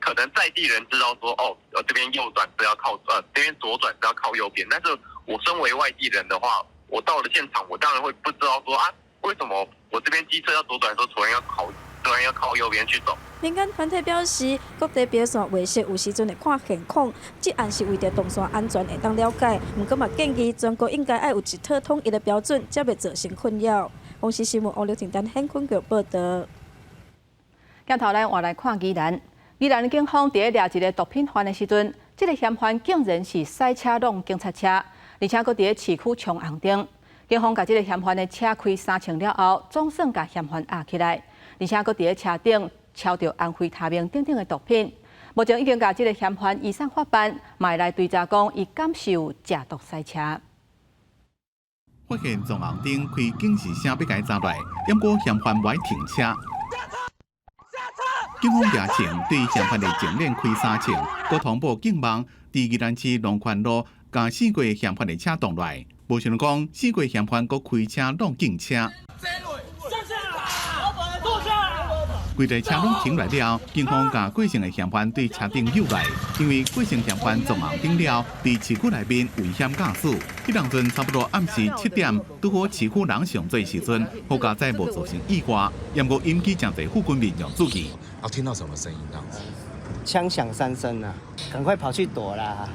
可能在地人知道說，哦，這邊右轉是要靠，這邊左轉是要靠右邊，但是我身為外地人的話，我到了現場，我當然會不知道說啊，為什麼我這邊機車要左轉的時候，突然要靠，突然要靠右邊去走。民間團體表示，各地標線畫設有時陣會看現況，這案是為著動線安全會當了解。毋過嘛建議全國應該愛有一套統一的標準，才袂造成困擾。公視新聞王劉婷丹顯坤局報道。鏡頭來換來看宜蘭，宜蘭警方佇咧掠一个毒品犯的時陣，這个嫌犯竟然是駛車挵警察車，而且閣佇咧市區衝紅燈。警方共這个嫌犯的車開三槍了後，總算共嫌犯押起來，而且閣佇咧車頂抄著安非他命等等的毒品。目前已經共這个嫌犯移送法辦，嘛會來追查講伊敢是有食毒駛車。發現撞紅燈開警示聲欲共伊查落，毋過嫌犯無愛停車。警方舉槍對嫌犯的前輪開三槍，閣通報警網，佇宜蘭市龍環路共四個嫌犯的車擋落來，無想到講四個嫌犯閣開車挵警車。規台車攏停落來了，警方共過身的嫌犯對車頂誘來，因為過身嫌犯撞紅燈了，佇市區內面危險駕駛。彼當陣差不多暗時7點，拄好市區人上濟時陣，好佳哉無造成意外，毋過引起誠濟附近民眾注意。啊，聽到什麼聲音這樣子？槍響三聲啊，趕快跑去躲啦！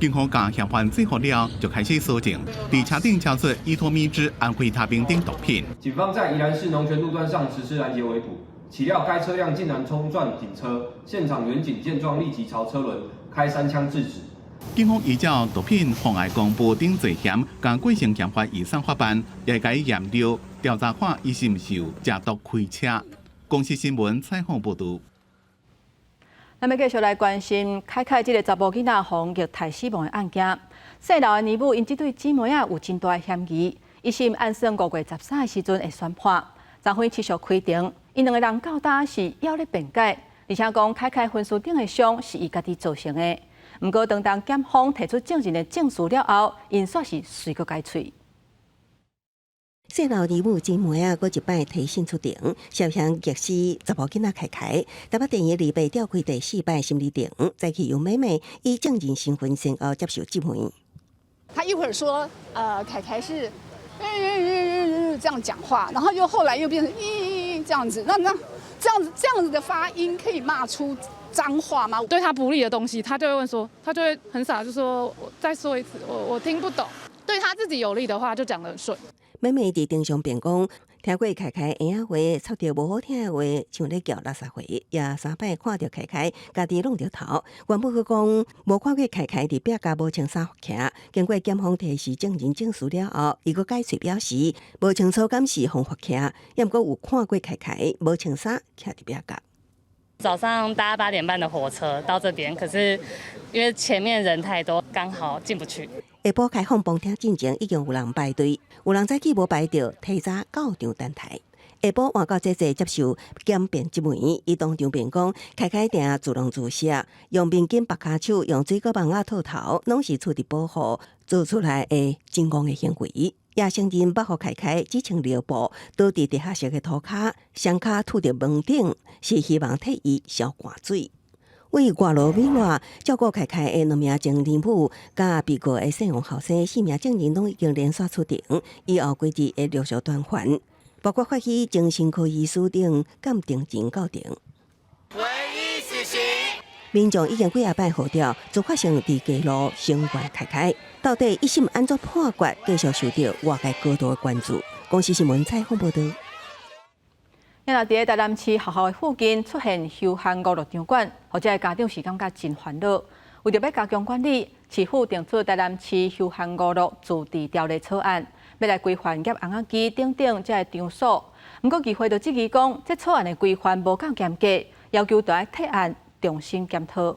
警方共嫌犯制服了，就開始搜證，佇車頂查出依托咪酯、安非他命等毒品。警方在宜蘭市龍泉路段上實施攔截圍捕，豈料該車輛竟然衝撞警車，現場員警見狀立即朝車輪開三槍制止。警方依照毒品妨礙公務等罪嫌，共幾成嫌犯移送法辦，也共驗尿調查看伊是毋是有食毒開車。公視新聞採訪報導。咱欲繼續來關心凱凱這个查某囡仔予虐待死亡的案件。姓劉的娘母𪜶這對姊妹仔有真大的嫌疑，一審按算5月13的時陣會宣判。昨昏持續開庭，𪜶兩个人到今是猶咧辯解，而且講凱凱分屍頂的傷是伊家己造成的。毋過當當檢方提出證人的證詞了後，𪜶煞是隨閣改喙。姓劉娘母姊妹仔，閣一擺提審出庭，涉嫌虐死查某囡仔凱凱。台北地院禮拜召開第四擺審理庭，早起由妹妹以證人身份先後接受質問。他一會兒說，凱凱是，這樣講話，然後又後來又變成咦這樣子，那這樣子的發音可以罵出髒話嗎？對他不利的東西，他就會問說，他就會很傻，就說我再說一次，我聽不懂。對他自己有利的話，就講得很順。妹妹佇庭上辯講，聽過凱凱嬰仔話，插著無好聽的話，像咧叫垃圾話，也三擺看著凱凱，家己挵著頭。原本閣講無看過凱凱佇壁跤無穿衫徛，經過檢方提示證人證詞了後，伊閣改喙表示無清楚敢是予罰徛，抑毋過有看過凱凱無穿衫徛佇壁跤。早上搭8點半的火車到這邊，可是因為前面人太多，剛好進不去。下晡開放旁聽進前，已經有人排隊，有人早起無排著，提早到場等待。下晡換到姐姐接受檢辯質問，伊當場辯講，凱凱定自弄自殺，用面巾縛跤手，用水果網仔套頭，攏是出自保護做出來的正當的行為。也承認捌予凱凱只穿尿布，倒佇地下室的塗跤，雙跤吐佇門頂，是希望替伊消汗水。為外勞美偌照顧凱凱的兩名前娘母，佮被告的姓王後生四名證人攏已經連續出庭，以後幾日會陸續傳喚，包括法醫、精神科醫師等鑑定人到庭。唯一死刑。民眾已經幾仔擺號召，自發性佇街路聲援凱凱，到底一審按怎判決，繼續受著外界高度的關注。公視新聞採訪報導。今仔佇台南市學校的附近出現休閒娛樂場館，予遮的家長是感覺真煩惱。為著欲加強管理，市府定出台南市休閒娛樂自治條例草案，欲來規範夾甕仔機等等遮的場所。毋過議會就質疑講，這草案的規範無夠嚴格，要求著愛提案重新檢討。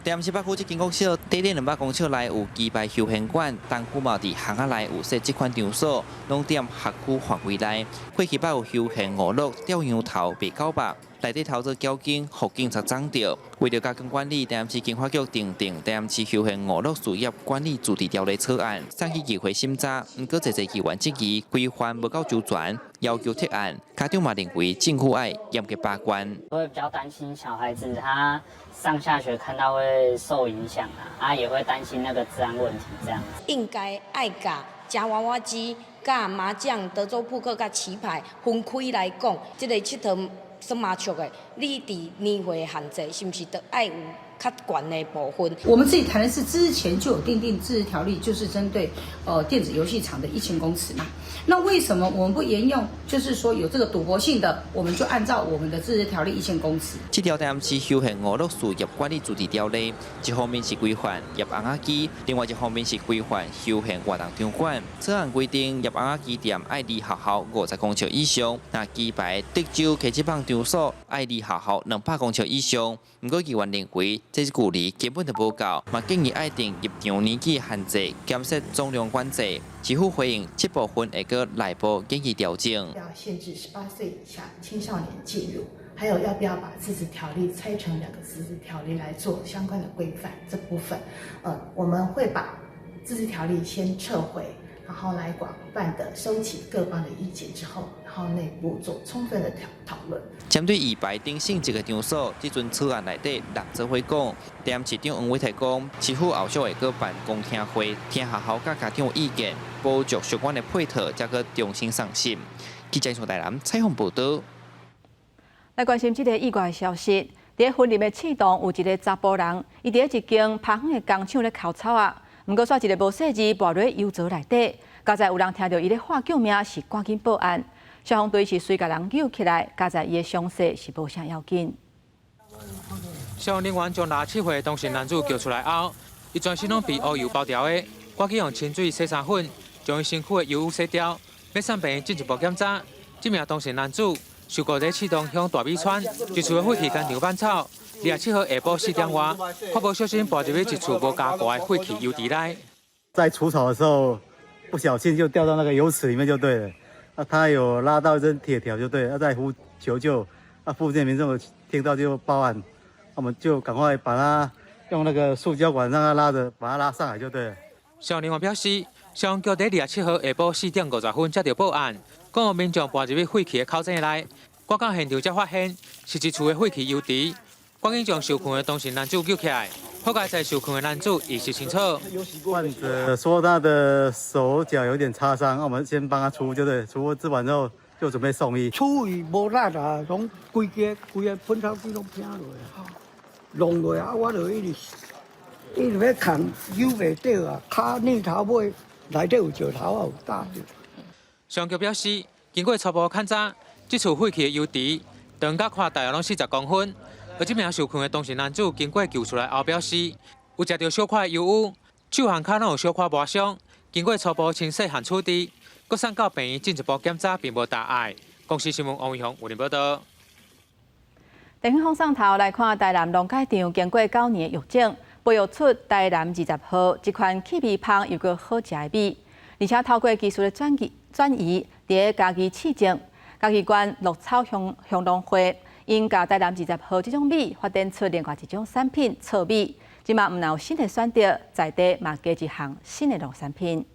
台南市北區這間國小，短短200公尺內有棋牌休閒館，東區嘛佇巷仔內有設這款場所，攏佇學區範圍內。過去捌有休閒娛樂釣羊頭賣狗肉，內底偷做交警，予警察摠著。為著加強管理，台南市經發局訂定台南市休閒娛樂事業管理自治條例草案，送去議會審查。毋過，濟濟議員質疑規範無夠周全，要求撤案。家長嘛認為政府愛嚴格把關。會比較擔心小孩子他上下學看到會受影響啊，啊也會擔心那個治安問題這樣。應該愛共夾娃娃機、佮麻將、德州撲克、佮棋牌分開來講，這个𨑨迌耍麻將的，你佇年歲限制是毋是都愛有較懸的部分？我們自己談的是之前就有訂定自治條例，就是針對電子遊戲場的1000公尺嘛。那為什麼我們不沿用？就是說有這個賭博性的，我們就按照我們的自治條例一千公尺。這條台南市休閒娛樂事業管理自治條例，一方面是規範夾甕仔機，另外一方面是規範休閒活動場館。草案規定，夾甕仔機店愛離學校50公尺以上，若棋牌、德州、溪子棒場所愛離學校200公尺以上。毋過議員認為，這距離根本就無夠，嘛建議愛訂入場年紀限制，減設總量管制。市府回應，這部分會閣內部建議調整。要限制18歲以下青少年進入，還有要不要把自治條例拆成兩個自治條例來做相關的規範？這部分，我們會把自治條例先撤回，然後來廣泛的收集各方的意見之後，然後內部做充分的討論。針對棋牌等性質的場所，這陣草案內底搦做伙講，台南市長黃偉哲講，市府後續會閣辦公聽會，聽學校佮家長意見，補足相關的配套，才閣重新送審。記者從台南採訪報導。來關心這个意外消息，佇雲林的刺桐有一个查埔人，伊佇一間拍園的工廠咧澆草仔，毋過煞一个無細膩跋落油槽內底，佳哉有人聽著伊咧喊救命，是趕緊報案。消防隊是隨共人救起來，佳哉伊的傷勢是無啥要緊。消防人員將67歲當事男子救出來後，伊全身攏被烏油包牢的，趕緊用清水洗衫粉，將伊身軀的油污洗掉，欲送病院進一步檢查。這名當事男子受僱佇刺桐鄉大米村，一厝的廢棄工廠挽草，27號下晡4點外，較無小心跋入去一處無加蓋的廢棄油池內。在除草的時候，不小心就掉到那個油池裡面就對了。啊，他有拉到一根鐵條就對了，他在呼求救，啊，附近民眾聽到就報案，我們就趕快把他用那個塑膠管讓他拉着，把他拉上來就對了。消防人員表示，消防局佇27號下晡4點50分接到報案，講有民眾跋入去廢棄的口井內，趕到現場才發現是一處的廢棄油池，趕緊將受困的當事男子救起來。好佳哉受困的男子意識清楚。患者說他的手腳有點擦傷，我們先幫他除，就對，除治完之後就準備送醫。處於無力啊，攏規個規个噴草機攏偏落啊，弄落啊，我就一直一直欲牽，扭袂著啊，跤躡頭尾內底有石頭啊，有打著。消防局表示，經過初步勘查，這處廢棄的油池長甲寬大約攏40公分。而這名受困的當事男子經過救出來後表示，有食著小塊油污，手和跤攏有小可磨傷。經過初步清洗和處置，閣送到病院進一步檢查，並無大礙。公視新聞王偉雄有報道。電影放送頭來看，台南農改場經過9年的育種，培育出台南20號這款氣味芳又閣好食的米，而且透過技術的轉移，佇家己試種，嘉義縣鹿草鄉鄉農會。𪜶共台南20號這種米發展出另外一種產品糙米，這馬毋但有新的選擇，在地嘛加一項新的農產品。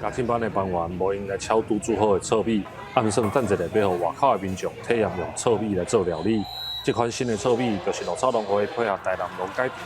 家政班的班員無閒來炒拄煮好的糙米，暗算等一下欲予外口的民眾體驗用糙米來做料理。這款新的糙米就是鹿草農會配合台南農改場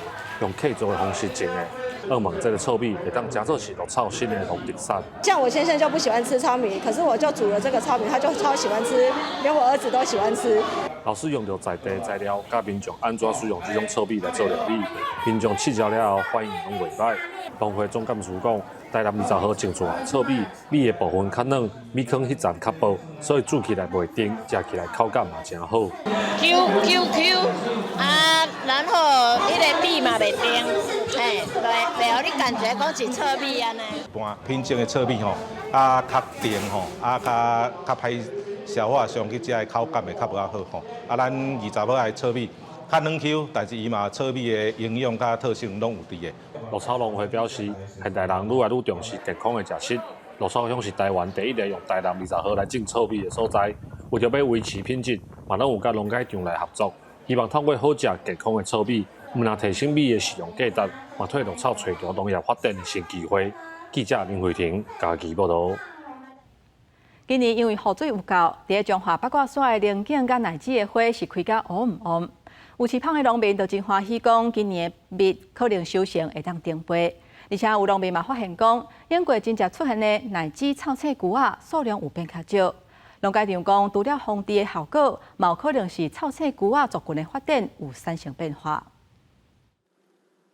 用契作的方式種的。向望這个糙米會當成做是鹿草新的農特產。像我先生就不喜歡吃糙米，可是我就煮了這個糙米，他就超喜歡吃，連我兒子都喜歡吃。老師用著在地材料，教民眾按怎使用這種糙米來做料理，民眾試食了後反應攏袂䆀。農會總幹事講，台南20號種出來糙米，米的部分較軟，米糠彼層較薄，所以煮起來袂甜，食起來口感嘛誠好。 Q Q Q 啊，然後彼个米嘛袂甜，嘿，袂予你感覺講是糙米按呢。一般品種的糙米吼，啊較甜吼，啊較較歹消化，上去食的口感會較無遐好吼。啊，咱20號的糙米較軟 Q，但是伊嘛糙米的營養佮特性攏有佇的。鹿草農會表示，現代人愈來愈重視健康的食食，鹿草鄉是台灣第一个用台南20號來種糙米的所在。為著欲維持品質，嘛攏有佮農改場來合作，希望透過好食健康的糙米，毋但提升米的食用價值，嘛替鹿草揣著農業發展的新機會。記者林慧婷嘉義報導。今年因為雨水有夠，佇彰化八卦山的龍井佮奶子的花是開甲烏毋烏。有飼蜂的農民就真歡喜，講今年的蜜可能收成會當成倍。而且有農民嘛發現講，頂過真正出現的奶子臭刺龜仔數量有變較少。農改場講，除了防治的效果，嘛有可能是臭刺龜仔族群的發展有產生變化。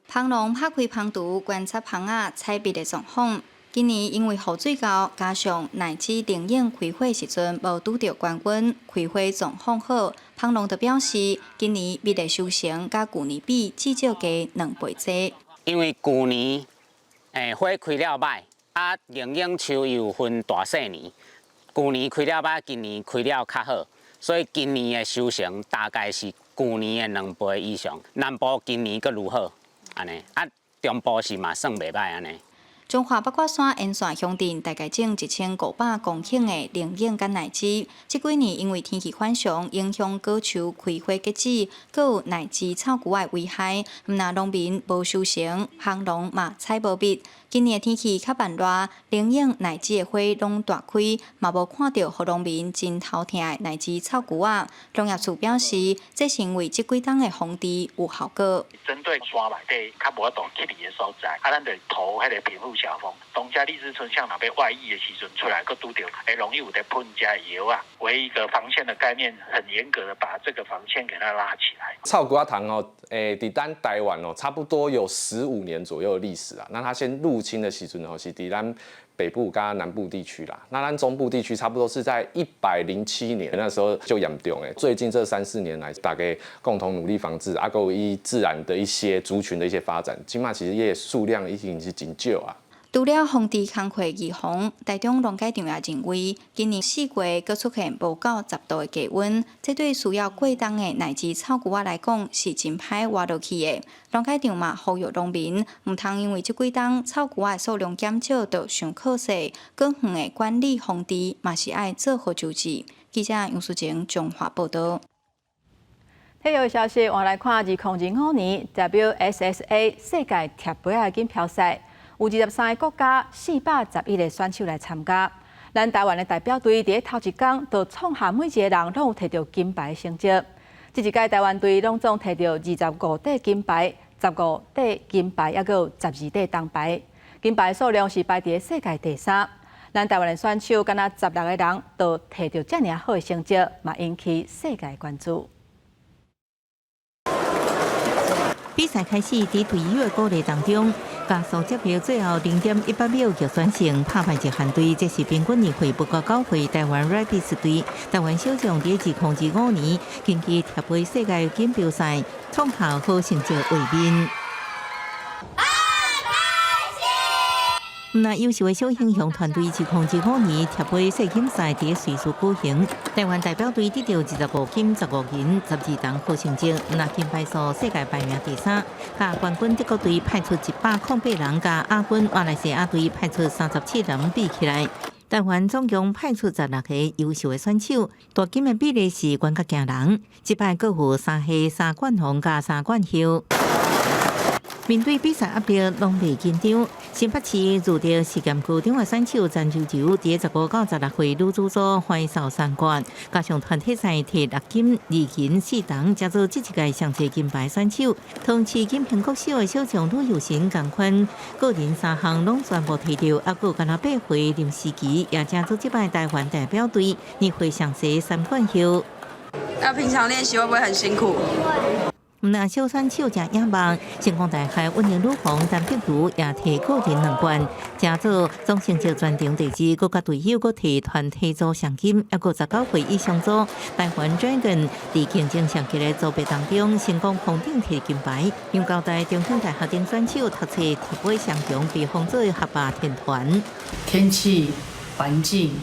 蜂農拍開蜂櫥，觀察蜂仔採蜜的狀況。今年因為雨水夠，加上奶子龍眼開花時陣無拄著高溫，開花狀況好。蜂農就表示，今年蜜的收成佮舊年比至少加2倍濟。因為舊年花開了䆀，啊龍眼樹又分大細年，舊年開了䆀，今年開了較好，所以今年的收成大概是舊年的2倍以上。南部今年閣愈好，按呢，啊中部是嘛算袂䆀按呢。彰化八卦山沿線鄉鎮大概種1500公頃的龍眼佮奶子，這幾年因為天氣反常，影響果樹開花結籽，閣有奶子臭龜仔的危害，毋但農民無收成，蜂農嘛採無蜜。今年天氣較慢熱，龍眼、奶子的花攏大開，嘛無看著予農民真頭疼的奶子臭龜仔。農業處表示，這是因為這幾冬的防治有效果。針對山內底較無法度去的所在，啊，咱就塗彼个噴霧。注小蜂。當這荔枝椿象若欲外溢的時陣出來，閣拄著會容易有佇噴這藥仔，為一個防線的概念，很嚴格的把這個防線給它拉起來。臭龜仔蟲哦，佇咱台灣哦，差不多有15年左右的歷史啊。那它先入侵的時陣吼，是佇咱北部佮南部地區啦。那咱中部地區差不多是在107年那時候就嚴重誒。最近這三四年來，大家共同努力防治，啊，閣有伊自然的一些族群的一些發展，這馬其實伊的數量已經是真少啊。除了防治工課預防，台中農改場也認為，今年4月閣出現無夠10度的低溫，這對需要過冬的奶雞草龜仔來講是真歹活落去的。農改場嘛呼籲農民，毋通因為這幾冬草龜仔的數量減少就傷可惜，更遠的管理防治嘛是愛做好周至。記者楊淑晴彰化報導。體育消息，換來看2025年 WSSA 世界鐵杯仔錦標賽。有23個國家411個選手來參加。咱台灣的代表隊佇咧頭一工就創下每一個人攏有摕著金牌的成績。這一屆台灣隊攏總摕著25塊金牌、15塊銀牌，抑閣有12塊銅牌。金牌數量是排佇咧世界第三。咱台灣的選手敢若16個人都摕著遮爾好的成績，嘛引起世界關注。比賽開始，佇隊友的鼓勵當中，加速接票最後0.18秒就選勝，拍敗日韓隊。這是平均年歲不夠9歲台灣 Rabbits 隊。台灣小將佇2025年根據鐵杯世界錦標賽創下好成績衛冕。毋但優秀的小英雄團隊，2025年鐵杯世錦賽佇瑞士舉行，台灣代表隊得著25金、15銀、12銅好成績，毋但金牌數世界排名第三，佮冠軍德國隊派出108人，佮亞軍馬來西亞隊派出37人比起來，台灣總共派出16個優秀的選手，奪金的比例是懸較驚人，這擺閣有三喜三冠王佮三冠后。面對比賽壓力，攏袂緊張。新北市樹德實驗高中的選手詹柔柔，佇15到16歲女子組橫掃三冠，加上團體賽摕六金、二銀、四銅，成做這一屆上濟金牌選手。同時，金平國小的小將呂佑成仝款，個人三項攏全部摕著，猶閣敢若8歲林思琪，也成做這擺台灣代表隊年歲上細三冠后。那平常練習會不會很辛苦？毋但小選手誠野望，成功大學溫寧女皇陳碧如也摕個人兩冠，成做總成績全場第二，閣佮隊友閣摕團體組上金，猶閣19歲以上組台灣 Dragon 佇競爭上激烈組別當中成功封頂摕金牌，陽交大中興大學等選手讀冊鐵杯雙強，被封做學霸天團。天氣、環境、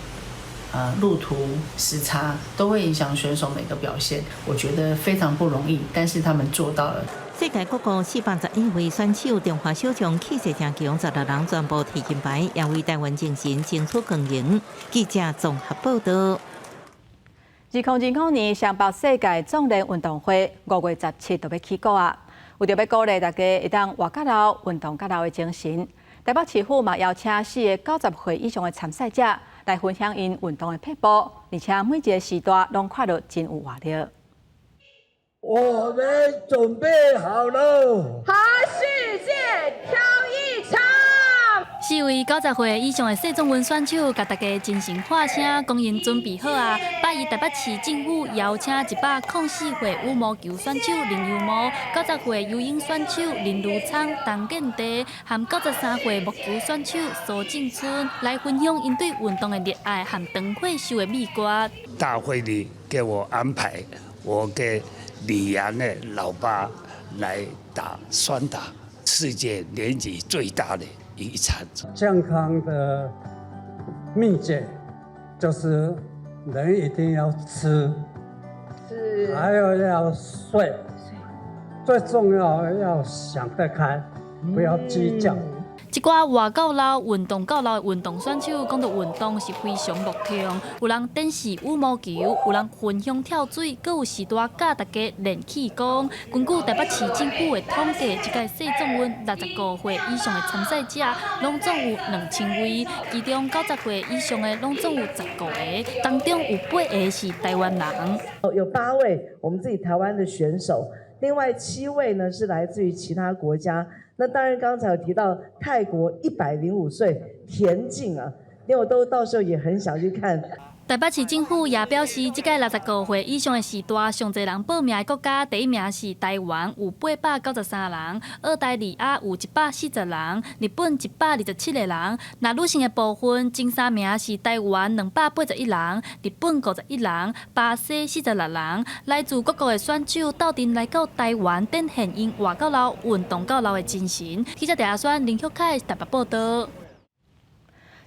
路途時差都會影響選手每個表現，我覺得非常不容易，但是他們做到了。世界各國411位選手，中華小將氣勢誠強，16人全部摕金牌，也為台灣精神爭取光榮。記者綜合報導。2025年雙北世界壯年運動會5月17就欲起鼓啊！為著欲鼓勵大家會當活較老、運動較老的精神，台北市府嘛邀請四个90歲以上的參賽者來分享𪜶運動的撇步，而且每一個時段攏看著真有活力。我們準備好了，和世界跳一場。四位90歲以上的世壯運選手，共大家精神喊聲，講𪜶準備好啊！拜一台北市政府邀請104歲羽毛球選手林悠模、90歲游泳選手林如昌、陳建地，和93歲木球選手蘇正春來分享𪜶對運動的熱愛和長歲壽的秘訣。大會裡給我安排，我給李陽的老爸來打雙打，世界年紀最大的一場。健康的秘訣就是人一定要吃，還有要睡，最重要要想得開，不要計較。一寡活夠老、運動夠老的運動選手，講到運動是非常樂天。有人展示羽毛球，有人分享跳水，閣有時段教大家練氣功。根據台北市政府的統計，這屆世壯運65歲以上的參賽者，攏總有2000位，其中90歲以上的攏總有15個，當中有8個是台灣人。有8位我們自己台灣的選手，另外7位呢是來自於其他國家。那當然剛才有提到泰國105歲田徑啊，因為我都到時候也很想去看。台北市政府也表示，這屆65歲以上的時代，上濟人報名的國家，第一名是台灣，有893人；澳大利亞有140人，日本127個人。若女性的部分，前三名是台灣281人，日本51人，巴西46人。來自各國的選手鬥陣來到台灣，展現𪜶活到老、運動到老的精神。記者鄭阿選、林旭凱台北報道。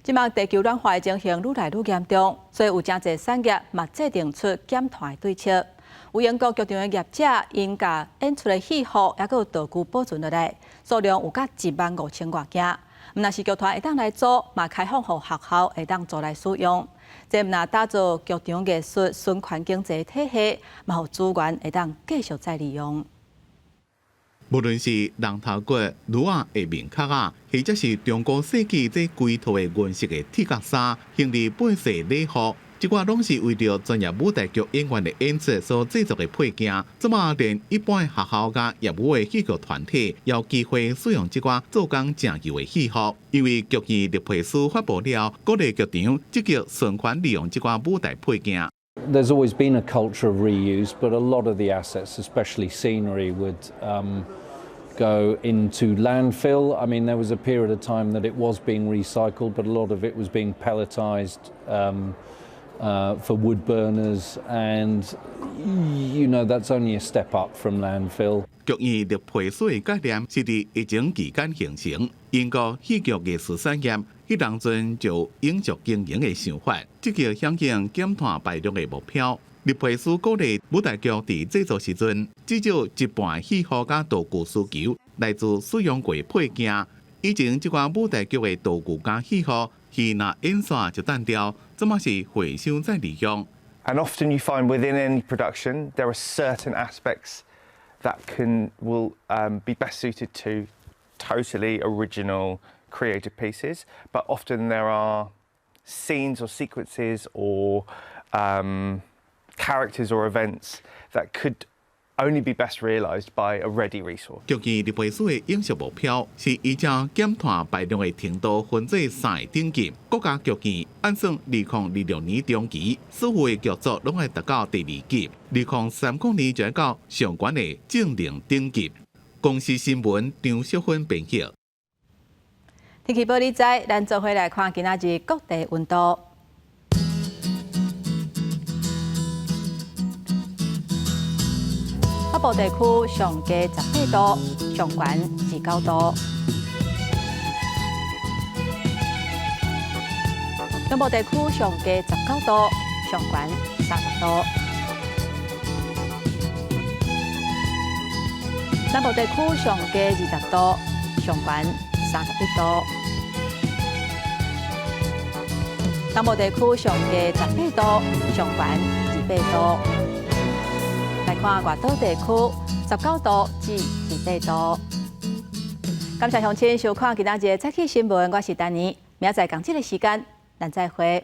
這擺地球暖化的情形愈來愈嚴重，所以有誠濟產業嘛制定出減碳的對策。有英國劇場的業者，𪜶共演出的戲服抑閣有道具保存落來，數量有甲1萬5千外件。毋但是劇團會當來租，嘛開放予學校會當租來使用。這毋但打造劇場藝術循環經濟體系，嘛予資源會當繼續再利用。無論是人頭骨、驢仔的面殼仔，或者是中古世紀這規套的銀色的鐵甲衫，亨利八世禮服，這寡攏是為著專業舞台劇演員的演出所製作的配件。這擺連一般的學校佮業餘的戲劇團體，也有機會使用這寡做工誠舊的戲服。因為劇院綠皮書發布了，鼓勵劇場積極循環利用這寡舞台配件。 There's always been a culture of reuse, but a lot of the assets, especially scenery, would go into landfill. I mean, there was a period of time that it was being recycled, but a lot of it was being pelletized for wood burners, and that's only a step up from landfill. 劇院綠皮書的概念是佇疫情期間形成。英國戲劇藝術產業彼當陣就永續經營的想法，積極響應減碳排量的目標。綠皮書鼓勵舞台劇佇製作時陣，至少一半戲服佮道具需求來自使用過配件。以前這寡舞台劇的道具佮戲服，戲若演煞就擲掉，這擺是回收再利用。 And often you find within any production there are certain aspects that can will be best suited to totally original creative pieces, but often there are scenes or sequences or characters or events that could only be best realised by a ready resource. 劇院綠皮書的永續目標是依照減碳排量的程度分做三個等級。國家劇院按算2026年中期，所有的劇作攏愛達到第二級；2030年就愛到上懸的淨零等級。公視新聞張淑芬編譯。天氣報你知，咱做伙來看今仔日各地溫度。北部地區上低18度，上懸29度；中部地區上低19度，上懸30度；南部地區上低20度，上懸31度；東部地區上低18度，上懸28度。來看外島地區，19度至28度。感謝鄉親收看今仔日的早起新聞，我是丹妮，明仔載仝這个時間，咱再會。